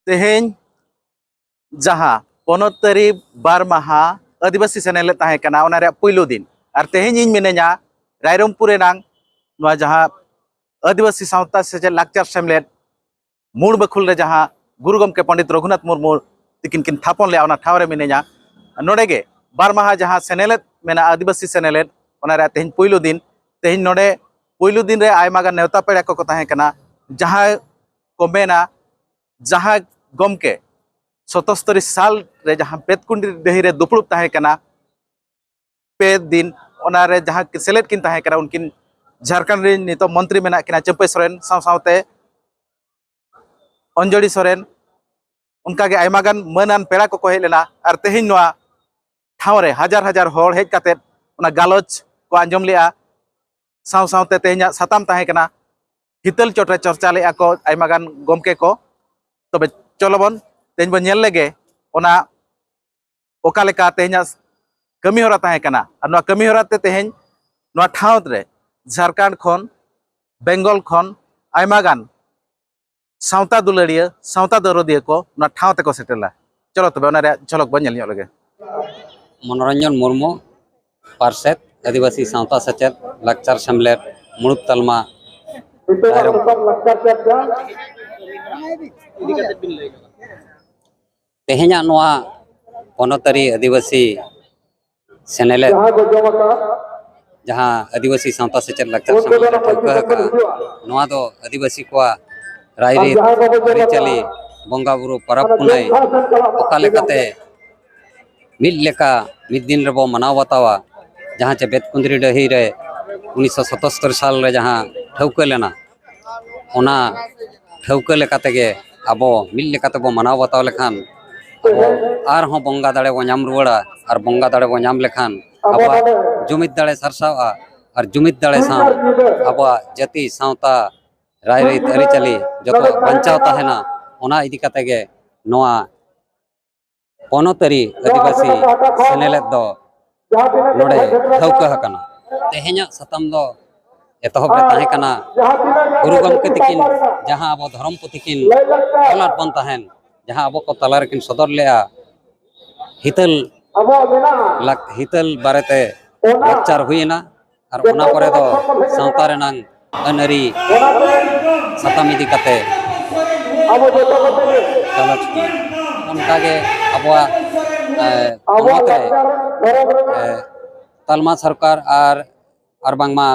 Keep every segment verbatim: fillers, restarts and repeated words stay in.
ᱛᱮᱦᱮᱧ ᱡᱟᱦᱟᱸ ᱯᱚᱱᱚᱛ ᱛᱟᱹᱨᱤ ᱵᱟᱨ ᱢᱟᱦᱟ ᱟᱹᱫᱤᱵᱟᱹᱥᱤ ᱥᱮᱱᱮᱞᱮᱫ ᱛᱟᱦᱮᱸ ᱠᱟᱱᱟ, ᱚᱱᱟ ᱨᱮᱭᱟᱜ ᱯᱩᱭᱞᱩ ᱫᱤᱱ᱾ ᱟᱨ ᱛᱮᱦᱮᱧ ᱤᱧ ᱢᱤᱱᱟᱹᱧᱟ ᱨᱟᱭᱨᱚᱝᱯᱩᱨ ᱨᱮᱱᱟᱝ ᱱᱚᱣᱟ ᱡᱟᱦᱟᱸ ᱟᱹᱫᱤᱵᱟᱹᱥᱤ ᱥᱟᱶᱛᱟ ᱥᱮᱪᱮᱫ ᱞᱟᱠᱪᱟᱨ ᱥᱮᱢᱞᱮᱫ ᱢᱩᱲ ᱵᱟᱹᱠᱷᱩᱞ ᱨᱮ ᱡᱟᱦᱟᱸ ᱜᱩᱨᱩ ᱜᱚᱢᱠᱮ ᱯᱚᱱᱰᱤᱛ ᱨᱚᱜᱷᱩᱱᱟᱛᱷ ᱢᱩᱨᱢᱩ ᱛᱤᱠᱤᱱ ᱠᱤᱱ ᱛᱷᱟᱯᱚᱱ ᱞᱮᱫᱼᱟ, ᱚᱱᱟ ᱴᱷᱟᱶ ᱨᱮ ᱢᱤᱱᱟᱹᱧᱟ᱾ ᱱᱚᱰᱮ ᱜᱮ ᱵᱟᱨ ᱢᱟᱦᱟ ᱡᱟᱦᱟᱸ ᱥᱮᱱᱮᱞᱮᱫ ᱢᱮᱱᱟᱜᱼᱟ, ᱟᱹᱫᱤᱵᱟᱹᱥᱤ ᱥᱮᱱᱮᱞᱮᱫ, ᱚᱱᱟ ᱨᱮᱭᱟᱜ ᱛᱮᱦᱮᱧ ᱯᱩᱭᱞᱩ ᱫᱤᱱ᱾ ᱛᱮᱦᱮᱧ ᱱᱚᱰᱮ ᱯᱩᱭᱞᱩ ᱫᱤᱱ ᱨᱮ ᱟᱭᱢᱟ ᱜᱟᱱ ᱱᱮᱣᱛᱟ ᱯᱮᱲᱟ ᱠᱚᱠᱚ ᱛᱟᱦᱮᱸ ᱠᱟᱱᱟ, ᱡᱟᱦᱟᱸᱭ ᱠᱚ ᱢᱮᱱᱟ, ᱡᱟᱦᱟᱸ ᱜᱚᱢᱠᱮ ᱥᱚᱛᱚᱥᱛᱚᱨᱤ ᱥᱟᱞ ᱨᱮ ᱡᱟᱦᱟᱸ ᱵᱮᱛᱠᱩᱸᱰᱤ ᱰᱟᱹᱦᱤ ᱨᱮ ᱫᱩᱯᱲᱩᱵ ᱛᱟᱦᱮᱸ ᱠᱟᱱᱟ, ᱯᱮ ᱫᱤᱱ ᱚᱱᱟ ᱨᱮ ᱡᱟᱦᱟᱸ ᱠᱤᱱ ᱥᱮᱞᱮᱫ ᱠᱤᱱ ᱛᱟᱦᱮᱸ ᱠᱟᱱᱟ, ᱩᱱᱠᱤᱱ ᱡᱷᱟᱲᱠᱷᱚᱸᱰ ᱨᱮᱱ ᱱᱤᱛᱚᱜ ᱢᱚᱱᱛᱨᱤ ᱢᱮᱱᱟᱜ ᱠᱤᱱᱟ ᱪᱟᱹᱢᱯᱟᱹᱭ ᱥᱚᱨᱮᱱ ᱥᱟᱶ ᱥᱟᱶᱛᱮ ᱚᱧᱡᱚᱲᱤ ᱥᱚᱨᱮᱱ, ᱚᱱᱠᱟᱜᱮ ᱟᱭᱢᱟ ᱜᱟᱱ ᱢᱟᱹᱱᱟᱱ ᱯᱮᱲᱟ ᱠᱚᱠᱚ ᱦᱮᱡ ᱞᱮᱱᱟ᱾ ᱟᱨ ᱛᱮᱦᱮᱧ ᱱᱚᱣᱟ ᱴᱷᱟᱶ ᱨᱮ ᱦᱟᱡᱟᱨ ᱦᱟᱡᱟᱨ ᱦᱚᱲ ᱦᱮᱡ ᱠᱟᱛᱮᱫ ᱚᱱᱟ ᱜᱟᱞᱚᱪ ᱠᱚ ᱟᱸᱡᱚᱢ ᱞᱮᱜᱼᱟ᱾ ᱥᱟᱶ ᱥᱟᱶᱛᱮ ᱛᱮᱦᱮᱧᱟᱜ ᱥᱟᱛᱟᱢ ᱛᱟᱦᱮᱸ ᱠᱟᱱᱟ ᱦᱤᱛᱟᱹᱞ ᱪᱚᱴ ᱨᱮ ᱪᱚᱨᱪᱟ ᱞᱮᱜᱼᱟ ᱠᱚ ᱟᱭᱢᱟ ᱜᱟᱱ ᱜᱚᱢᱠᱮ ᱠᱚ᱾ ᱛᱚᱵᱮ ᱪᱚᱞᱚ ᱵᱚᱱ ᱛᱮᱦᱮᱧ ᱵᱚᱱ ᱧᱮᱞ ᱞᱮᱜᱮ ᱚᱱᱟ ᱚᱠᱟ ᱞᱮᱠᱟ ᱛᱮᱦᱮᱧᱟᱜ ᱠᱟᱹᱢᱤ ᱦᱚᱨᱟ ᱛᱟᱦᱮᱸ ᱠᱟᱱᱟ᱾ ᱟᱨ ᱱᱚᱣᱟ ᱠᱟᱹᱢᱤ ᱦᱚᱨᱟ ᱛᱮ ᱛᱮᱦᱮᱧ ᱱᱚᱣᱟ ᱴᱷᱟᱶ ᱨᱮ ᱡᱷᱟᱲᱠᱷᱚᱸᱰ ᱠᱷᱚᱱ, ᱵᱮᱝᱜᱚᱞ ᱠᱷᱚᱱ ᱟᱭᱢᱟ ᱜᱟᱱ ᱥᱟᱶᱛᱟ ᱫᱩᱞᱟᱹᱲᱤᱭᱟᱹ, ᱥᱟᱶᱛᱟ ᱫᱚᱨᱚᱫᱤᱭᱟᱹ ᱠᱚ ᱱᱚᱣᱟ ᱴᱷᱟᱶ ᱛᱮᱠᱚ ᱥᱮᱴᱮᱨ ᱞᱮᱱᱟ᱾ ᱪᱚᱞᱚ ᱛᱚᱵᱮ ᱚᱱᱟ ᱨᱮᱭᱟᱜ ᱡᱷᱚᱞᱚᱠ ᱵᱚᱱ ᱧᱮᱞ ᱧᱚᱜ ᱞᱮᱜᱮ᱾ ᱢᱚᱱᱳᱨᱚᱧᱡᱚᱱ ᱢᱩᱨᱢᱩ, ᱯᱟᱨᱥᱮᱛ, ᱟᱹᱫᱤᱵᱟᱹᱥᱤ ᱥᱟᱶᱛᱟ ᱥᱮᱪᱮᱫ ᱞᱟᱠᱪᱟᱨ ᱥᱮᱢᱞᱮᱫ, ᱢᱩᱲᱩᱫ ᱛᱟᱞᱢᱟ, ᱨᱟᱭᱨᱚᱝᱯᱩᱨ᱾ ᱛᱮᱦᱮᱧᱟᱜ ᱱᱚᱣᱟ ᱯᱚᱱᱚᱛᱟᱹᱨᱤ ᱟᱹᱫᱤᱵᱟᱹᱥᱤ ᱥᱮᱱᱮᱞᱮᱫ, ᱡᱟᱦᱟᱸ ᱟᱹᱫᱤᱵᱟᱹᱥᱤ ᱥᱟᱶᱛᱟ ᱥᱮᱪᱮᱫ ᱞᱟᱠᱪᱟᱨ ᱥᱮᱢᱞᱮᱫ ᱮ ᱴᱷᱟᱹᱣᱠᱟᱹ ᱟᱠᱟᱫᱼᱟ, ᱱᱚᱣᱟ ᱫᱚ ᱟᱹᱫᱤᱵᱟᱹᱥᱤ ᱠᱚᱣᱟᱜ ᱨᱟᱭᱨᱤᱛ, ᱟᱹᱨᱤᱪᱟᱹᱞᱤ, ᱵᱚᱸᱜᱟ ᱵᱩᱨᱩ, ᱯᱚᱨᱚᱵᱽ ᱯᱩᱱᱟᱹᱭ ᱚᱠᱟ ᱞᱮᱠᱟᱛᱮ ᱢᱤᱫ ᱞᱮᱠᱟ ᱢᱤᱫ ᱫᱤᱱ ᱨᱮᱵᱚ ᱢᱟᱱᱟᱣ ᱵᱟᱛᱟᱣᱟ, ᱡᱟᱦᱟᱸ ᱪᱮ ᱵᱮᱛᱠᱩᱸᱫᱽᱨᱤ ᱰᱟᱹᱦᱤ ᱨᱮ ᱩᱱᱤᱥᱥᱚ ᱥᱟᱛᱟᱛᱛᱳᱨ ᱥᱟᱞ ᱨᱮ ᱡᱟᱦᱟᱸ ᱴᱷᱟᱹᱣᱠᱟᱹ ᱞᱮᱱᱟ, ᱚᱱᱟ ᱴᱷᱟᱹᱣᱠᱟᱹ ᱞᱮᱠᱟ ᱛᱮᱜᱮ ᱟᱵᱚ ᱢᱤᱫ ᱞᱮᱠᱟ ᱛᱮᱵᱚ ᱢᱟᱱᱟᱣ ᱵᱟᱛᱟᱣ ᱞᱮᱠᱷᱟᱱ ᱟᱵᱚ ᱟᱨᱦᱚᱸ ᱵᱚᱸᱜᱟ ᱫᱟᱲᱮ ᱵᱚ ᱧᱟᱢ ᱨᱩᱣᱟᱹᱲᱟ᱾ ᱟᱨ ᱵᱚᱸᱜᱟ ᱫᱟᱲᱮ ᱵᱚ ᱧᱟᱢ ᱞᱮᱠᱷᱟᱱ ᱟᱵᱚᱣᱟᱜ ᱡᱩᱢᱤᱫ ᱫᱟᱲᱮ ᱥᱟᱨᱥᱟᱣᱜᱼᱟ᱾ ᱟᱨ ᱡᱩᱢᱤᱫ ᱫᱟᱲᱮ ᱥᱟᱶ ᱟᱵᱚᱣᱟᱜ ᱡᱟᱹᱛᱤ, ᱥᱟᱶᱛᱟ, ᱨᱟᱭᱨᱤᱛ, ᱟᱹᱨᱤᱪᱟᱹᱞᱤ ᱡᱚᱛᱚ ᱵᱟᱧᱪᱟᱣ ᱛᱟᱦᱮᱱᱟ᱾ ᱚᱱᱟ ᱤᱫᱤ ᱠᱟᱛᱮ ᱜᱮ ᱱᱚᱣᱟ ᱯᱚᱱᱚᱛᱟᱹᱨᱤ ᱟᱹᱫᱤᱵᱟᱹᱥᱤ ᱥᱮᱱᱮᱞᱮᱫ ᱫᱚ ᱱᱚᱰᱮ ᱴᱷᱟᱹᱣᱠᱟᱹ ᱟᱠᱟᱱᱟ᱾ ᱛᱮᱦᱮᱧᱟᱜ ᱥᱟᱛᱟᱢ ᱫᱚ ᱮᱛᱚᱦᱚᱵ ᱨᱮ ᱛᱟᱦᱮᱸ ᱠᱟᱱᱟ ᱜᱩᱨᱩ ᱜᱚᱢᱠᱮ ᱛᱤᱠᱤᱱ ᱡᱟᱦᱟᱸ ᱟᱵᱚ ᱫᱷᱚᱨᱚᱢ ᱯᱩᱛᱷᱤ ᱠᱤᱱ ᱚᱞ ᱟᱫ ᱵᱚᱱ ᱛᱟᱦᱮᱸᱱ, ᱡᱟᱦᱟᱸ ᱟᱵᱚ ᱠᱚ ᱛᱟᱞᱟ ᱨᱮᱠᱤᱱ ᱥᱚᱫᱚᱨ ᱞᱮᱫᱼᱟ, ᱦᱤᱛᱟᱹᱞ ᱞᱟᱠ-, ᱦᱤᱛᱟᱹᱞ ᱵᱟᱨᱮᱛᱮ ᱞᱟᱠᱪᱟᱨ ᱦᱩᱭᱮᱱᱟ᱾ ᱟᱨ ᱚᱱᱟ ᱯᱚᱨᱮ ᱫᱚ ᱥᱟᱶᱛᱟ ᱨᱮᱱᱟᱝ ᱟᱹᱱ ᱟᱹᱨᱤ ᱥᱟᱛᱟᱢ ᱤᱫᱤ ᱠᱟᱛᱮ ᱜᱟᱞᱚᱪ ᱦᱩᱭ᱾ ᱚᱱᱠᱟᱜᱮ ᱟᱵᱚᱣᱟᱜ, ᱮ, ᱯᱚᱱᱚᱛ ᱨᱮ, ᱮ, ᱛᱟᱞᱢᱟ ᱥᱚᱨᱠᱟᱨ ᱟᱨ, ᱟᱨ ᱵᱟᱝᱢᱟ,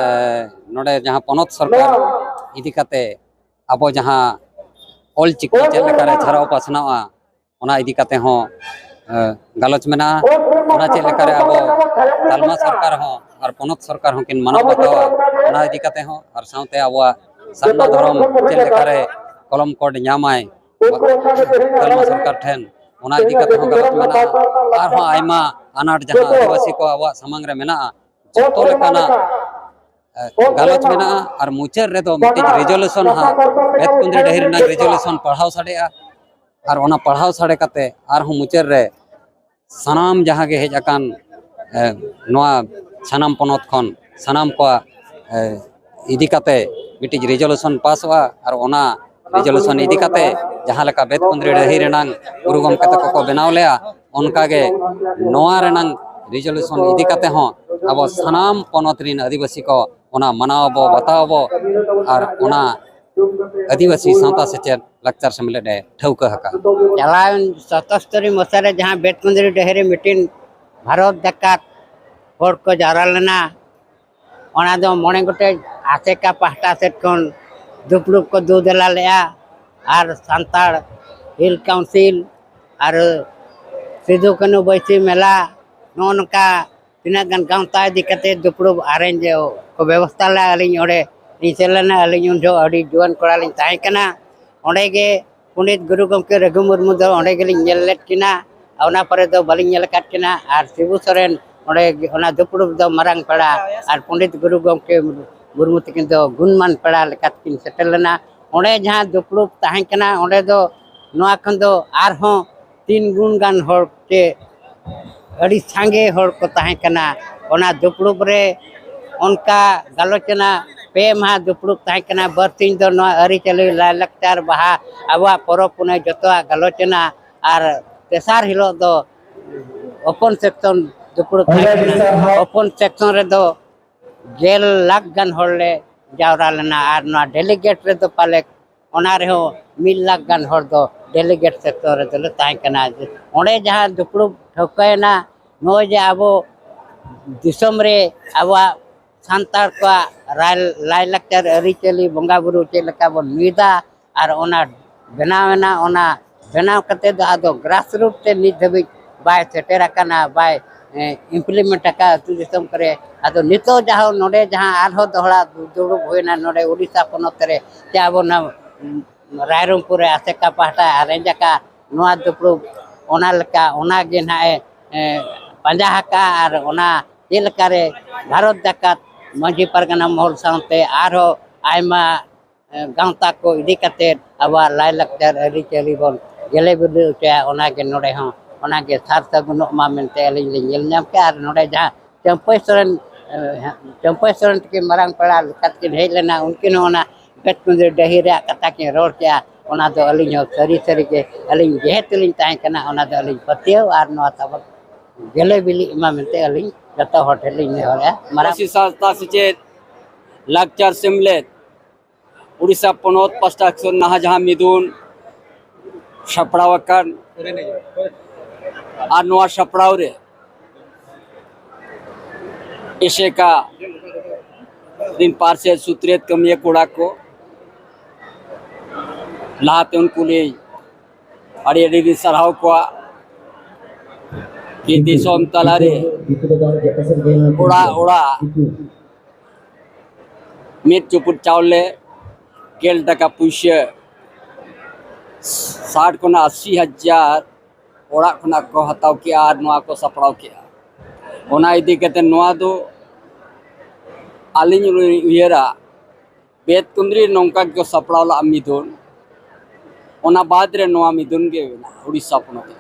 ᱮ, ᱱᱚᱰᱮ ᱡᱟᱦᱟᱸ ᱯᱚᱱᱚᱛ ᱥᱚᱨᱠᱟᱨ ᱤᱫᱤ ᱠᱟᱛᱮ ᱟᱵᱚ ᱡᱟᱦᱟᱸ ᱚᱞ ᱪᱤᱠᱤ ᱪᱮᱫ ᱞᱮᱠᱟᱨᱮ ᱪᱷᱟᱨᱟᱣ ᱯᱟᱥᱱᱟᱣᱼᱟ, ᱚᱱᱟ ᱤᱫᱤ ᱠᱟᱛᱮ ᱦᱚᱸ, ᱮ, ᱜᱟᱞᱚᱪ ᱢᱮᱱᱟᱜᱼᱟ᱾ ᱚᱱᱟ ᱪᱮᱫ ᱞᱮᱠᱟᱨᱮ ᱟᱵᱚ ᱛᱟᱞᱢᱟ ᱥᱚᱨᱠᱟᱨ ᱦᱚᱸ ᱟᱨ ᱯᱚᱱᱚᱛ ᱥᱚᱨᱠᱟᱨ ᱦᱚᱸᱠᱤᱱ ᱢᱟᱱᱟᱣ ᱵᱟᱛᱟᱣᱟ, ᱚᱱᱟ ᱤᱫᱤ ᱠᱟᱛᱮ ᱦᱚᱸ, ᱟᱨ ᱥᱟᱶᱛᱮ ᱟᱵᱚᱣᱟᱜ ᱥᱟᱨᱱᱟ ᱫᱷᱚᱨᱚᱢ ᱪᱮᱫ ᱞᱮᱠᱟᱨᱮ ᱠᱚᱞᱚᱢ ᱠᱳᱰ ᱧᱟᱢᱟᱭ ᱛᱟᱞᱢᱟ ᱥᱚᱨᱠᱟᱨ ᱴᱷᱮᱱ, ᱚᱱᱟ ᱤᱫᱤ ᱠᱟᱛᱮ ᱦᱚᱸ ᱜᱟᱞᱚᱪ ᱢᱮᱱᱟᱜᱼᱟ᱾ ᱟᱨᱦᱚᱸ ᱟᱭᱢᱟ ᱟᱱᱟᱴ ᱡᱟᱦᱟᱸ ᱟᱹᱫᱤᱵᱟᱹᱥᱤ ᱠᱚ ᱟᱵᱚᱣᱟᱜ ᱥᱟᱢᱟᱝ ᱨᱮ ᱢᱮᱱᱟᱜᱼᱟ, ᱡᱚᱛᱚ ᱞᱮᱠᱟᱱᱟᱜ, ᱮ, ᱜᱟᱞᱚᱪ ᱢᱮᱱᱟᱜᱼᱟ᱾ ᱟᱨ ᱢᱩᱪᱟᱹᱫ ᱨᱮᱫᱚ ᱢᱤᱫᱴᱤᱡ ᱨᱮᱡᱩᱞᱩᱥᱚᱱ ᱦᱟᱸᱜ ᱵᱮᱛᱠᱩᱸᱫᱽᱨᱤ ᱰᱟᱹᱦᱤ ᱨᱮᱱᱟᱜ ᱨᱮᱡᱩᱞᱩᱥᱚᱱ ᱯᱟᱲᱦᱟᱣ ᱥᱟᱰᱮᱜᱼᱟ᱾ ᱟᱨ ᱚᱱᱟ ᱯᱟᱲᱦᱟᱣ ᱥᱟᱰᱮ ᱠᱟᱛᱮ ᱟᱨᱦᱚᱸ ᱢᱩᱪᱟᱹᱫ ᱨᱮ ᱥᱟᱱᱟᱢ ᱡᱟᱦᱟᱸ ᱜᱮ ᱦᱮᱡ ᱟᱠᱟᱱ, ᱮ, ᱱᱚᱣᱟ ᱥᱟᱱᱟᱢ ᱯᱚᱱᱚᱛ ᱠᱷᱚᱱ ᱥᱟᱱᱟᱢ ᱠᱚᱣᱟᱜ, ᱮ, ᱤᱫᱤ ᱠᱟᱛᱮ ᱢᱤᱫᱴᱤᱡ ᱨᱮᱡᱩᱞᱩᱥᱚᱱ ᱯᱟᱥᱚᱜᱼᱟ᱾ ᱟᱨ ᱚᱱᱟ ᱨᱮᱡᱩᱞᱩᱥᱚᱱ ᱤᱫᱤ ᱠᱟᱛᱮ ᱡᱟᱦᱟᱸ ᱞᱮᱠᱟ ᱵᱮᱛᱠᱩᱸᱫᱽᱨᱤ ᱰᱟᱹᱦᱤ ᱨᱮᱱᱟᱝ ᱜᱩᱨᱩ ᱜᱚᱢᱠᱮ ᱛᱟᱠᱚ ᱠᱚ ᱵᱮᱱᱟᱣ ᱞᱮᱜᱼᱟ, ᱚᱱᱠᱟᱜᱮ ᱱᱚᱣᱟ ᱨᱮᱱᱟᱝ ᱨᱮᱡᱩᱞᱩᱥᱚᱱ ᱤᱫᱤ ᱠᱟᱛᱮ ᱦᱚᱸ ᱟᱵᱚ ᱥᱟᱱᱟᱢ ᱯᱚᱱᱚᱛ ᱨᱮᱱ ᱟᱹᱫᱤᱵᱟᱹᱥᱤ ᱠᱚ ᱚᱱᱟ ᱢᱟᱱᱟᱣ ᱟᱵᱚ, ᱵᱟᱛᱟᱣ ᱟᱵᱚ᱾ ᱟᱨ ᱚᱱᱟ ᱟᱹᱫᱤᱵᱟᱹᱥᱤ ᱥᱟᱶᱛᱟ ᱥᱮᱪᱮᱫ ᱞᱟᱠᱪᱟᱨ ᱥᱮᱢᱞᱮᱫ ᱮ ᱴᱷᱟᱹᱣᱠᱟᱹ ᱟᱠᱟᱫᱼᱟ᱾ ᱪᱟᱞᱟᱣᱮᱱ ᱥᱟᱛᱟᱥᱛᱚᱨᱤ ᱢᱟᱥᱟ ᱨᱮ ᱡᱟᱦᱟᱸ ᱵᱮᱛᱠᱩᱸᱫᱽᱨᱤ ᱰᱟᱹᱦᱤ ᱨᱮ ᱢᱤᱫᱴᱤᱱ ᱵᱷᱟᱨᱚᱛ ᱡᱟᱠᱟᱛ ᱦᱚᱲ ᱠᱚ ᱡᱟᱣᱨᱟ ᱞᱮᱱᱟ, ᱚᱱᱟ ᱫᱚ ᱢᱚᱬᱮ ᱜᱚᱴᱮᱡ ᱟᱥᱮᱠᱟ ᱯᱟᱦᱴᱟ ᱥᱮᱫ ᱠᱷᱚᱱ ᱫᱩᱯᱲᱩᱵ ᱠᱚ ᱫᱩ ᱫᱮᱞᱟ ᱞᱮᱜᱼᱟ᱾ ᱟᱨ ᱥᱟᱱᱛᱟᱲ ᱦᱤᱞ ᱠᱟᱣᱩᱱᱥᱤᱞ ᱟᱨ ᱥᱤᱫᱩ ᱠᱟᱹᱱᱦᱩ ᱵᱟᱹᱭᱥᱤ ᱢᱮᱞᱟ, ᱱᱚᱜᱼᱚ ᱱᱚᱝᱠᱟ ᱛᱤᱱᱟᱹᱜ ᱜᱟᱱ ᱜᱟᱶᱛᱟ ᱤᱫᱤ ᱠᱟᱛᱮ ᱫᱩᱯᱲᱩᱵ ᱟᱨᱮᱧᱡᱽ ᱠᱚ ᱵᱮᱵᱚᱥᱛᱷᱟ ᱞᱮᱫᱼᱟ᱾ ᱟᱹᱞᱤᱧ ᱚᱸᱰᱮ ᱞᱤᱧ ᱥᱮᱱ ᱞᱮᱱᱟ᱾ ᱟᱹᱞᱤᱧ ᱩᱱ ᱡᱚᱦᱚᱜ ᱟᱹᱰᱤ ᱡᱩᱣᱟᱹᱱ ᱠᱚᱲᱟ ᱞᱤᱧ ᱛᱟᱦᱮᱸ ᱠᱟᱱᱟ᱾ ᱚᱸᱰᱮ ᱜᱮ ᱯᱚᱱᱰᱤᱛ ᱜᱩᱨᱩ ᱜᱚᱢᱠᱮ ᱨᱟᱹᱜᱷᱩ ᱢᱩᱨᱢᱩ ᱫᱚ ᱚᱸᱰᱮ ᱜᱮᱞᱤᱧ ᱧᱮᱞ ᱞᱮᱫ ᱠᱤᱱᱟ᱾ ᱟᱨ ᱚᱱᱟ ᱯᱚᱨᱮ ᱫᱚ ᱵᱟᱹᱞᱤᱧ ᱧᱮᱞ ᱟᱠᱟᱫ ᱠᱤᱱᱟ᱾ ᱟᱨ ᱥᱤᱵᱩ ᱥᱚᱨᱮᱱ ᱚᱸᱰᱮ ᱜᱮ, ᱚᱱᱟ ᱫᱩᱯᱲᱩᱵ ᱫᱚ ᱢᱟᱨᱟᱝ ᱯᱮᱲᱟ ᱟᱨ ᱯᱚᱱᱰᱤᱛ ᱜᱩᱨᱩ ᱜᱚᱢᱠᱮ ᱢᱩᱨᱢᱩ ᱛᱟᱹᱠᱤᱱ ᱫᱚ ᱜᱩᱱᱢᱟᱱ ᱯᱮᱲᱟ ᱞᱮᱠᱟᱛᱮᱠᱤᱱ ᱥᱮᱴᱮᱨ ᱞᱮᱱᱟ᱾ ᱚᱸᱰᱮ ᱡᱟᱦᱟᱸ ᱫᱩᱯᱲᱩᱵ ᱛᱟᱦᱮᱸ ᱠᱟᱱᱟ, ᱚᱸᱰᱮ ᱫᱚ ᱱᱚᱣᱟ ᱠᱷᱚᱱ ᱫᱚ ᱟᱨᱦᱚᱸ ᱛᱤᱱ ᱜᱩᱱ ᱜᱟᱱ ᱦᱚᱲ ᱪᱮ ᱟᱹᱰᱤ ᱥᱟᱸᱜᱮ ᱦᱚᱲ ᱠᱚ ᱛᱟᱦᱮᱸ ᱠᱟᱱᱟ᱾ ᱚᱱᱟ ᱫᱩᱯᱲᱩᱵ ᱨᱮ ᱚᱱᱠᱟ ᱜᱟᱞᱚᱪ ᱨᱮᱱᱟᱜ ᱯᱮ ᱢᱟᱦᱟ ᱫᱩᱯᱲᱩᱵ ᱛᱟᱦᱮᱸ ᱠᱟᱱᱟ᱾ ᱵᱟᱨᱥᱤᱧ ᱫᱚ ᱱᱚᱣᱟ ᱟᱹᱨᱤᱪᱟᱹᱞᱤ, ᱞᱟᱭᱼᱞᱟᱠᱪᱟᱨ, ᱵᱟᱦᱟ, ᱟᱵᱚᱣᱟᱜ ᱯᱚᱨᱚᱵᱽ ᱯᱩᱱᱟᱹᱭ ᱡᱚᱛᱚᱣᱟᱜ ᱜᱟᱞᱚᱪ ᱮᱱᱟ᱾ ᱟᱨ ᱛᱮᱥᱟᱨ ᱦᱤᱞᱳᱜ ᱫᱚ ᱳᱯᱮᱱ ᱥᱮᱠᱥᱚᱱ ᱫᱩᱯᱲᱩᱵ ᱛᱟᱦᱮᱸ ᱠᱟᱱᱟ᱾ ᱳᱯᱮᱱ ᱥᱮᱠᱥᱚᱱ ᱨᱮᱫᱚ ᱜᱮᱞ ᱞᱟᱠᱷ ᱜᱟᱱ ᱦᱚᱲ ᱞᱮ ᱡᱟᱣᱨᱟ ᱞᱮᱱᱟ᱾ ᱟᱨ ᱱᱚᱣᱟ ᱰᱮᱞᱤᱜᱮᱴ ᱨᱮᱫᱚ ᱯᱟᱞᱮ ᱚᱱᱟ ᱨᱮᱦᱚᱸ ᱢᱤᱫ ᱞᱟᱠᱷ ᱜᱟᱱ ᱦᱚᱲ ᱫᱚ ᱰᱮᱞᱤᱜᱮᱴ ᱥᱮᱠᱴᱚᱨ ᱨᱮᱫᱚ ᱞᱮ ᱛᱟᱦᱮᱸ ᱠᱟᱱᱟ᱾ ᱚᱸᱰᱮ ᱡᱟᱦᱟᱸ ᱫᱩᱯᱲᱩᱵ ᱴᱷᱟᱹᱣᱠᱟᱹᱭᱮᱱᱟ, ᱱᱚᱜᱼᱚᱭ ᱡᱮ ᱟᱵᱚ ᱫᱤᱥᱚᱢ ᱨᱮ ᱟᱵᱚᱣᱟᱜ ᱥᱟᱱᱛᱟᱲ ᱠᱚᱣᱟᱜ ᱨᱟᱭ-, ᱞᱟᱭᱼᱞᱟᱠᱪᱟᱨ, ᱟᱹᱨᱤᱪᱟᱹᱞᱤ, ᱵᱚᱸᱜᱟ ᱵᱩᱨᱩ ᱪᱮᱫ ᱞᱮᱠᱟ ᱵᱚᱱ ᱢᱤᱫᱟ ᱟᱨ ᱚᱱᱟ ᱵᱮᱱᱟᱣ ᱮᱱᱟ, ᱚᱱᱟ ᱵᱮᱱᱟᱣ ᱠᱟᱛᱮ ᱫᱚ ᱟᱫᱚ ᱜᱨᱟᱥ ᱨᱩᱴ ᱛᱮ ᱱᱤᱛ ᱫᱷᱟᱹᱵᱤᱡ ᱵᱟᱭ ᱥᱮᱴᱮᱨ ᱟᱠᱟᱱᱟ, ᱵᱟᱭ, ᱮ, ᱤᱢᱯᱞᱤᱢᱮᱱᱴ ᱟᱠᱟᱫ ᱟᱹᱛᱩ ᱫᱤᱥᱚᱢ ᱠᱚᱨᱮ᱾ ᱟᱫᱚ ᱱᱤᱛᱚᱜ ᱡᱟᱦᱟᱸ ᱱᱚᱰᱮ ᱡᱟᱦᱟᱸ ᱟᱨᱦᱚᱸ ᱫᱚᱦᱲᱟ ᱫᱩᱲᱩᱵ ᱦᱩᱭᱱᱟ ᱱᱚᱰᱮ ᱩᱰᱤᱥᱟ ᱯᱚᱱᱚᱛ ᱨᱮ, ᱪᱮ ᱟᱵᱚ ᱱᱚᱣᱟ ᱨᱟᱭᱨᱚᱝᱯᱩᱨ ᱨᱮ ᱟᱥᱮᱠᱟ ᱯᱟᱦᱴᱟ ᱟᱨᱮᱸᱡ ᱟᱠᱟᱫ ᱱᱚᱣᱟ ᱫᱩᱯᱲᱩᱵ, ᱚᱱᱟ ᱞᱮᱠᱟ ᱚᱱᱟᱜᱮ ᱱᱟᱦᱟᱜ ᱮ, ᱮ, ᱯᱟᱸᱡᱟ ᱟᱠᱟᱫᱼᱟ᱾ ᱟᱨ ᱚᱱᱟ ᱪᱮᱫ ᱞᱮᱠᱟᱨᱮ ᱵᱷᱟᱨᱚᱛ ᱡᱟᱠᱟᱛ ᱢᱟᱹᱡᱷᱤ ᱯᱟᱨᱜᱟᱱᱟ ᱢᱚᱦᱚᱞ ᱥᱟᱶᱛᱮ ᱟᱨᱦᱚᱸ ᱟᱭᱢᱟ, ᱮ, ᱜᱟᱶᱛᱟ ᱠᱚ ᱤᱫᱤ ᱠᱟᱛᱮᱫ ᱟᱵᱚᱣᱟᱜ ᱞᱟᱭᱼᱞᱟᱠᱪᱟᱨ ᱟᱹᱨᱤᱪᱟᱹᱞᱤ ᱵᱚᱱ ᱜᱮᱞᱮ ᱵᱤᱞᱤ ᱦᱚᱪᱚᱭᱟ, ᱚᱱᱟᱜᱮ ᱱᱚᱰᱮ ᱦᱚᱸ ᱚᱱᱟᱜᱮ ᱥᱟᱨ ᱥᱟᱹᱜᱩᱱᱚᱜ ᱢᱟ ᱢᱮᱱᱛᱮ ᱟᱹᱞᱤᱧ ᱞᱤᱧ ᱧᱮᱞ ᱧᱟᱢ ᱠᱮᱫᱼᱟ᱾ ᱟᱨ ᱱᱚᱰᱮ ᱡᱟᱦᱟᱸ ᱪᱟᱹᱢᱯᱟᱹᱭ ᱥᱚᱨᱮᱱ, ᱮ, ᱪᱟᱹᱢᱯᱟᱹᱭ ᱥᱚᱨᱮᱱ ᱛᱟᱹᱠᱤᱱ ᱢᱟᱨᱟᱝ ᱯᱮᱲᱟ ᱞᱮᱠᱟᱛᱮᱠᱤᱱ ᱦᱮᱡ ᱞᱮᱱᱟ, ᱩᱱᱠᱤᱱ ᱦᱚᱸ ᱚᱱᱟ ᱵᱮᱛᱠᱩᱸᱫᱽᱨᱤ ᱰᱟᱹᱦᱤ ᱨᱮᱭᱟᱜ ᱠᱟᱛᱷᱟ ᱠᱤᱱ ᱨᱚᱲ ᱠᱮᱜᱼᱟ᱾ ᱚᱱᱟ ᱫᱚ ᱟᱹᱞᱤᱧ ᱦᱚᱸ ᱥᱟᱹᱨᱤ ᱥᱟᱹᱨᱤ ᱜᱮ, ᱟᱹᱞᱤᱧ ᱡᱮᱦᱮᱛᱩ ᱞᱤᱧ ᱛᱟᱦᱮᱸ ᱠᱟᱱᱟ, ᱚᱱᱟ ᱫᱚ ᱟᱹᱞᱤᱧ ᱯᱟᱹᱛᱭᱟᱹᱣ ᱟᱨ ᱱᱚᱣᱟ ᱛᱟᱵᱚᱱ ᱜᱮᱞᱮ ᱵᱤᱞᱤᱜ ᱢᱟ ᱢᱮᱱᱛᱮ ᱟᱹᱞᱤᱧ ᱡᱚᱛᱚ ᱦᱚᱲ ᱴᱷᱮᱱ ᱞᱤᱧ ᱱᱮᱦᱚᱨᱮᱜᱼᱟ᱾ ᱢᱟᱨᱟᱝ ᱯᱟᱹᱨᱥᱤ ᱥᱟᱶᱛᱟ ᱥᱮᱪᱮᱫ ᱞᱟᱠᱪᱟᱨ ᱥᱮᱢᱞᱮᱫ ᱩᱲᱤᱥᱥᱟ ᱯᱚᱱᱚᱛ ᱯᱟᱥᱴᱟ ᱠᱷᱚᱱ ᱱᱟᱦᱟᱜ ᱡᱟᱦᱟᱸ ᱢᱤᱫᱩᱱ ᱥᱟᱯᱲᱟᱣ ᱟᱠᱟᱱ, ᱟᱨ ᱱᱚᱣᱟ ᱥᱟᱯᱲᱟᱣ ᱨᱮ ᱮᱥᱮᱠᱟ ᱨᱤᱱ ᱯᱟᱨᱥᱮᱛ ᱥᱩᱛᱨᱮᱛ ᱠᱟᱹᱢᱤᱭᱟᱹ ᱠᱚᱲᱟ ᱠᱚ, ᱞᱟᱦᱟᱛᱮ ᱩᱱᱠᱩ ᱞᱤᱧ ᱟᱹᱰᱤ ᱟᱹᱰᱤ ᱞᱤᱧ ᱥᱟᱨᱦᱟᱣ ᱠᱚᱣᱟ᱾ ᱠᱤ ᱫᱤᱥᱚᱢ ᱛᱟᱞᱟᱨᱮ ᱚᱲᱟᱜ ᱚᱲᱟᱜ ᱢᱤᱫ ᱪᱩᱯᱩᱫ ᱪᱟᱣᱞᱮ, ᱜᱮᱞ ᱴᱟᱠᱟ ᱯᱩᱭᱥᱟᱹ, ᱥᱟᱴ ᱠᱷᱚᱱᱟᱜ ᱟᱥᱤ ᱦᱟᱡᱟᱨ ᱚᱲᱟᱜ ᱠᱷᱚᱱᱟᱜ ᱠᱚ ᱦᱟᱛᱟᱣ ᱠᱮᱜᱼᱟ ᱟᱨ ᱱᱚᱣᱟ ᱠᱚ ᱥᱟᱯᱲᱟᱣ ᱠᱮᱜᱼᱟ᱾ ᱚᱱᱟ ᱤᱫᱤ ᱠᱟᱛᱮ ᱱᱚᱣᱟ ᱫᱚ ᱟᱹᱞᱤᱧ ᱞᱤᱧ ᱩᱭᱦᱟᱹᱨᱟ, ᱵᱮᱛ ᱠᱩᱸᱫᱽᱨᱤ ᱱᱚᱝᱠᱟ ᱜᱮᱠᱚ ᱥᱟᱯᱲᱟᱣ ᱞᱟᱜᱼᱟ ᱢᱤᱫᱩᱱ, ᱚᱱᱟ ᱵᱟᱫᱽ ᱨᱮ ᱱᱚᱣᱟ ᱢᱤᱫᱩᱱ ᱜᱮ ᱢᱮᱱᱟᱜᱼᱟ ᱩᱲᱤᱥᱥᱟ ᱯᱚᱱᱚᱛ ᱨᱮ᱾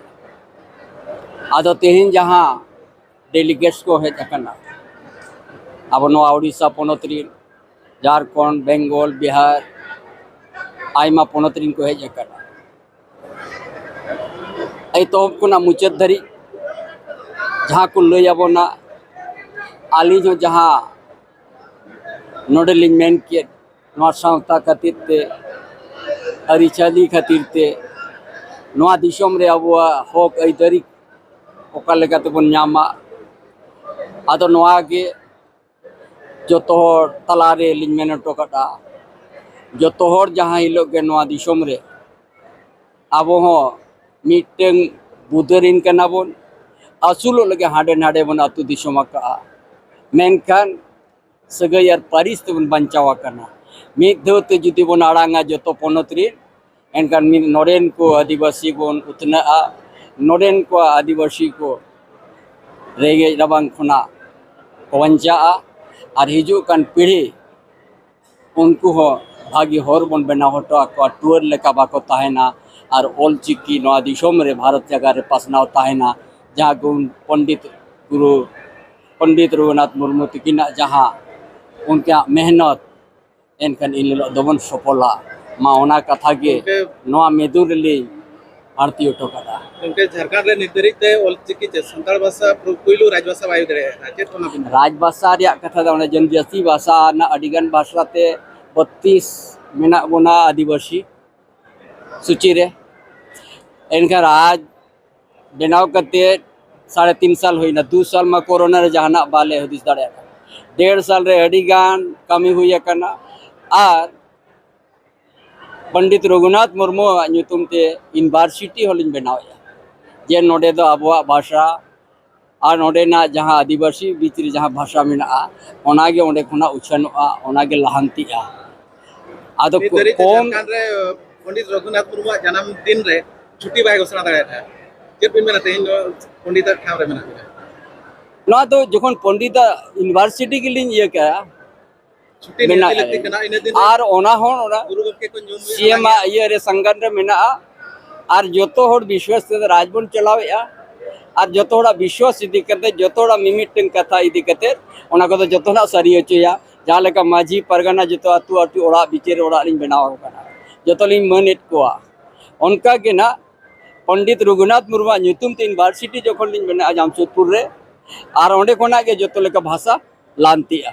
ᱟᱫᱚ ᱛᱮᱦᱮᱧ ᱡᱟᱦᱟᱸ ᱰᱮᱞᱤᱜᱮᱴᱥ ᱠᱚ ᱦᱮᱡ ᱟᱠᱟᱱᱟ ᱟᱵᱚ ᱱᱚᱣᱟ ᱩᱲᱤᱥᱥᱟ ᱯᱚᱱᱚᱛ ᱨᱮᱱ, ᱡᱷᱟᱲᱠᱷᱚᱸᱰ, ᱵᱮᱝᱜᱚᱞ, ᱵᱤᱦᱟᱨ, ᱟᱭᱢᱟ ᱯᱚᱱᱚᱛ ᱨᱮᱱ ᱠᱚ ᱦᱮᱡ ᱟᱠᱟᱱᱟ᱾ ᱮᱛᱚᱦᱚᱵ ᱠᱷᱚᱱᱟᱜ ᱢᱩᱪᱟᱹᱫ ᱫᱷᱟᱹᱨᱤᱡ ᱡᱟᱦᱟᱸ ᱠᱚ ᱞᱟᱹᱭ ᱟᱵᱚᱱᱟ, ᱟᱹᱞᱤᱧ ᱦᱚᱸ ᱡᱟᱦᱟᱸ ᱱᱚᱰᱮ ᱞᱤᱧ ᱢᱮᱱ ᱠᱮᱫ, ᱱᱚᱣᱟ ᱥᱟᱶᱛᱟ ᱠᱷᱟᱹᱛᱤᱨ ᱛᱮ, ᱟᱹᱨᱤᱪᱟᱹᱞᱤ ᱠᱷᱟᱹᱛᱤᱨ ᱛᱮ, ᱱᱚᱣᱟ ᱫᱤᱥᱚᱢ ᱨᱮ ᱟᱵᱚᱣᱟᱜ ᱦᱚᱠ ᱟᱹᱭᱫᱟᱹᱨᱤ ᱚᱠᱟ ᱞᱮᱠᱟ ᱛᱮᱵᱚᱱ ᱧᱟᱢᱟ, ᱟᱫᱚ ᱱᱚᱣᱟ ᱜᱮ ᱡᱚᱛᱚ ᱦᱚᱲ ᱛᱟᱞᱟ ᱨᱮ ᱞᱤᱧ ᱢᱮᱱ ᱦᱚᱴᱚ ᱠᱟᱫᱟ, ᱡᱚᱛᱚ ᱦᱚᱲ ᱡᱟᱦᱟᱸ ᱦᱤᱞᱳᱜ ᱜᱮ ᱱᱚᱣᱟ ᱫᱤᱥᱚᱢ ᱨᱮ ᱟᱵᱚ ᱦᱚᱸ ᱢᱤᱫᱴᱟᱹᱝ ᱵᱩᱫᱟᱹ ᱨᱤᱱ ᱠᱟᱱᱟ ᱵᱚᱱ, ᱟᱹᱥᱩᱞᱚᱜ ᱞᱟᱹᱜᱤᱫ ᱦᱟᱸᱰᱮ ᱱᱟᱰᱮ ᱵᱚᱱ ᱟᱹᱛᱩ ᱫᱤᱥᱚᱢ ᱟᱠᱟᱜᱼᱟ, ᱢᱮᱱᱠᱷᱟᱱ ᱥᱟᱹᱜᱟᱹᱭ ᱟᱨ ᱯᱟᱹᱨᱤᱥ ᱛᱮᱵᱚᱱ ᱵᱟᱧᱪᱟᱣ ᱟᱠᱟᱱᱟ᱾ ᱢᱤᱫ ᱫᱷᱟᱹᱣ ᱛᱮ ᱡᱩᱫᱤ ᱵᱚᱱ ᱟᱲᱟᱝᱟ ᱡᱚᱛᱚ ᱯᱚᱱᱚᱛ ᱨᱤᱱ, ᱮᱱᱠᱷᱟᱱ ᱢᱤᱫ ᱱᱚᱰᱮᱱ ᱠᱚ ᱟᱹᱫᱤᱵᱟᱹᱥᱤ ᱵᱚᱱ ᱩᱛᱱᱟᱹᱜᱼᱟ, ᱱᱚᱰᱮᱱ ᱠᱚ ᱟᱹᱫᱤᱵᱟᱹᱥᱤ ᱠᱚ ᱨᱮᱸᱜᱮᱡ ᱨᱟᱵᱟᱝ ᱠᱷᱚᱱᱟᱜ ᱠᱚ ᱵᱟᱧᱪᱟᱜᱼᱟ, ᱟᱨ ᱦᱤᱡᱩᱜ ᱠᱟᱱ ᱯᱤᱲᱦᱤ ᱩᱱᱠᱩ ᱦᱚᱸ ᱵᱷᱟᱹᱜᱤ ᱦᱚᱨ ᱵᱚᱱ ᱵᱮᱱᱟᱣ ᱦᱚᱴᱚ ᱟᱠᱚᱣᱟ, ᱴᱩᱣᱟᱹᱨ ᱞᱮᱠᱟ ᱵᱟᱠᱚ ᱛᱟᱦᱮᱱᱟ᱾ ᱟᱨ ᱚᱞ ᱪᱤᱠᱤ ᱱᱚᱣᱟ ᱫᱤᱥᱚᱢ ᱨᱮ ᱵᱷᱟᱨᱚᱛ ᱡᱟᱭᱜᱟ ᱨᱮ ᱯᱟᱥᱱᱟᱣ ᱛᱟᱦᱮᱱᱟ, ᱡᱟᱦᱟᱸ ᱜᱩᱱ ᱯᱚᱱᱰᱤᱛ ᱜᱩᱨᱩ ᱯᱚᱱᱰᱤᱛ ᱨᱚᱜᱷᱩᱱᱟᱛᱷ ᱢᱩᱨᱢᱩ ᱛᱤᱠᱤᱱᱟᱜ ᱡᱟᱦᱟᱸ ᱩᱱᱠᱤᱱᱟᱜ ᱢᱮᱦᱱᱚᱛ, ᱮᱱᱠᱷᱟᱱ ᱤᱱ ᱦᱤᱞᱳᱜ ᱫᱚᱵᱚᱱ ᱥᱚᱯᱷᱚᱞᱟ᱾ ᱢᱟ ᱚᱱᱟ ᱠᱟᱛᱷᱟ ᱜᱮ ᱜᱚᱢᱠᱮ, ᱱᱚᱣᱟ ᱢᱮᱫᱩ ᱨᱮᱞᱤᱧ ᱟᱬᱛᱤ ᱦᱚᱴᱚ ᱠᱟᱫᱟ᱾ ᱜᱚᱢᱠᱮ, ᱡᱷᱟᱲᱠᱷᱚᱸᱰ ᱨᱮ ᱱᱤᱛ ᱫᱷᱟᱹᱨᱤᱡ ᱛᱮ ᱚᱞ ᱪᱤᱠᱤ ᱪᱮ ᱥᱟᱱᱛᱟᱲ ᱵᱷᱟᱥᱟ ᱯᱩ-, ᱯᱩᱭᱞᱩ ᱨᱟᱡᱽ ᱵᱷᱟᱥᱟ ᱵᱟᱭ ᱦᱩᱭ ᱫᱟᱲᱮᱭᱟᱜ ᱠᱟᱱᱟ, ᱪᱮᱫ ᱚᱱᱟ ᱵᱤᱱ ᱨᱟᱡᱽ ᱵᱷᱟᱥᱟ ᱨᱮᱭᱟᱜ ᱠᱟᱛᱷᱟ ᱫᱚ ᱚᱸᱰᱮ ᱡᱚᱱᱡᱟᱹᱛᱤ ᱵᱷᱟᱥᱟ ᱨᱮᱱᱟᱜ ᱟᱹᱰᱤ ᱜᱟᱱ ᱵᱷᱟᱥᱟ ᱛᱮ ᱵᱚᱛᱛᱤᱥ ᱢᱮᱱᱟᱜ ᱵᱚᱱᱟ ᱟᱹᱫᱤᱵᱟᱹᱥᱤ ᱥᱩᱪᱤ ᱨᱮ᱾ ᱮᱱᱠᱷᱟᱱ ᱨᱟᱡᱽ ᱵᱮᱱᱟᱣ ᱠᱟᱛᱮ ᱥᱟᱲᱮ ᱛᱤᱱ ᱥᱟᱞ ᱦᱩᱭᱱᱟ, ᱫᱩ ᱥᱟᱞ ᱢᱟ ᱠᱳᱨᱳᱱᱟ ᱨᱮ ᱡᱟᱦᱟᱱᱟᱜ ᱵᱟᱞᱮ ᱦᱩᱫᱤᱥ ᱫᱟᱲᱮᱭᱟᱜ ᱠᱟᱱᱟ᱾ ᱰᱮᱲ ᱥᱟᱞ ᱨᱮ ᱟᱹᱰᱤ ᱜᱟᱱ ᱠᱟᱹᱢᱤ ᱦᱩᱭ ᱟᱠᱟᱱᱟ᱾ ᱟᱨ ᱯᱚᱱᱰᱤᱛ ᱨᱚᱜᱷᱩᱱᱟᱛᱷ ᱢᱩᱨᱢᱩᱣᱟᱜ ᱧᱩᱛᱩᱢ ᱛᱮ ᱤᱭᱩᱱᱤᱵᱷᱟᱨᱥᱤᱴᱤ ᱦᱚᱸᱞᱤᱧ ᱵᱮᱱᱟᱣᱮᱫᱼᱟ, ᱡᱮ ᱱᱚᱰᱮ ᱫᱚ ᱟᱵᱚᱣᱟᱜ ᱵᱷᱟᱥᱟ ᱟᱨ ᱱᱚᱰᱮᱱᱟᱜ ᱡᱟᱦᱟᱸ ᱟᱹᱫᱤᱵᱟᱹᱥᱤ ᱵᱤᱪ ᱨᱮ ᱡᱟᱦᱟᱸ ᱵᱷᱟᱥᱟ ᱢᱮᱱᱟᱜᱼᱟ, ᱚᱱᱟᱜᱮ ᱚᱸᱰᱮ ᱠᱷᱚᱱᱟᱜ ᱩᱪᱷᱟᱹᱱᱚᱜᱼᱟ, ᱚᱱᱟᱜᱮ ᱞᱟᱦᱟᱱᱛᱤᱜᱼᱟ᱾ ᱟᱫᱚ ᱱᱤᱛ ᱫᱷᱟᱹᱨᱤᱡ ᱛᱮ ᱠᱚᱢ ᱡᱷᱟᱲᱠᱷᱚᱸᱰ ᱨᱮ ᱯᱚᱱᱰᱤᱛ ᱨᱚᱜᱷᱩᱱᱟᱛᱷ ᱢᱩᱨᱢᱩᱣᱟᱜ ᱡᱟᱱᱟᱢ ᱫᱤᱱ ᱨᱮ ᱪᱷᱩᱴᱤ ᱵᱟᱭ ᱜᱷᱳᱥᱚᱱᱟ ᱫᱟᱲᱮᱭᱟᱫᱟ᱾ ᱪᱮᱫ ᱵᱤᱱ ᱢᱮᱱᱟ, ᱛᱮᱦᱮᱧ ᱫᱚ ᱯᱚᱱᱰᱤᱛᱟᱜ ᱴᱷᱟᱶ ᱨᱮ ᱢᱮᱱᱟᱜ ᱵᱤᱱᱟ? ᱱᱚᱣᱟ ᱫᱚ ᱡᱚᱠᱷᱚᱱ ᱯᱚᱱᱰᱤᱛᱟᱜ ᱤᱭᱩᱱᱤᱵᱷᱟᱨᱥᱤᱴᱤ ᱜᱮᱞᱤᱧ ᱤᱭᱟᱹ ᱠᱮᱜᱼᱟ, ᱪᱷᱩᱴᱤ ᱢᱮᱱᱟᱜ ᱱᱤᱦᱟᱹᱛᱤ ᱞᱟᱹᱠᱛᱤ ᱠᱟᱱᱟ᱾ ᱤᱱᱟᱹ ᱫᱤᱱ ᱨᱮ ᱟᱨ ᱚᱱᱟ ᱦᱚᱸ ᱚᱱᱟ ᱜᱩᱨᱩ ᱜᱚᱢᱠᱮ ᱠᱚ ᱧᱩᱢ ᱩᱭᱦᱟᱹᱨ ᱥᱤ ᱮᱢ ᱟᱜ ᱤᱭᱟᱹ ᱨᱮ ᱥᱚᱝᱜᱟᱱ ᱨᱮ ᱢᱮᱱᱟᱜᱼᱟ᱾ ᱟᱨ ᱡᱚᱛᱚ ᱦᱚᱲ ᱵᱤᱥᱣᱟᱥ ᱛᱮ ᱨᱟᱡᱽ ᱵᱚᱱ ᱪᱟᱞᱟᱣᱮᱫᱼᱟ᱾ ᱟᱨ ᱡᱚᱛᱚ ᱦᱚᱲᱟᱜ ᱵᱤᱥᱣᱟᱥ ᱤᱫᱤ ᱠᱟᱛᱮ, ᱡᱚᱛᱚ ᱦᱚᱲᱟᱜ ᱢᱤᱢᱤᱫᱴᱟᱝ ᱠᱟᱛᱷᱟ ᱤᱫᱤ ᱠᱟᱛᱮ, ᱚᱱᱟ ᱠᱚᱫᱚ ᱡᱚᱛᱚᱱᱟᱜ ᱥᱟᱹᱨᱤ ᱦᱚᱪᱚᱭᱟ᱾ ᱡᱟᱦᱟᱸ ᱞᱮᱠᱟ ᱢᱟᱹᱡᱷᱤ ᱯᱟᱨᱜᱟᱱᱟ ᱡᱚᱛᱚ ᱟᱹᱛᱩ ᱟᱹᱛᱩ ᱚᱲᱟᱜ ᱵᱤᱪᱟᱹᱨ ᱚᱲᱟᱜ ᱞᱤᱧ ᱵᱮᱱᱟᱣ ᱟᱠᱟᱱᱟ, ᱡᱚᱛᱚ ᱞᱤᱧ ᱢᱟᱹᱱᱮᱫ ᱠᱚᱣᱟ᱾ ᱚᱱᱠᱟ ᱜᱮ ᱱᱟᱜ ᱯᱚᱱᱰᱤᱛ ᱨᱚᱜᱷᱩᱱᱟᱛᱷ ᱢᱩᱨᱢᱩᱣᱟᱜ ᱧᱩᱛᱩᱢ ᱛᱮ ᱤᱭᱩᱱᱤᱵᱷᱟᱨᱥᱤᱴᱤ ᱡᱚᱠᱷᱚᱱ ᱞᱤᱧ ᱵᱮᱱᱟᱜᱼᱟ ᱡᱟᱢᱥᱮᱫᱽᱯᱩᱨ ᱨᱮ, ᱟᱨ ᱚᱸᱰᱮ ᱠᱷᱚᱱᱟᱜ ᱜᱮ ᱡᱚᱛᱚ ᱞᱮᱠᱟ ᱵᱷᱟᱥᱟ ᱞᱟᱱᱛᱤᱜᱼᱟ᱾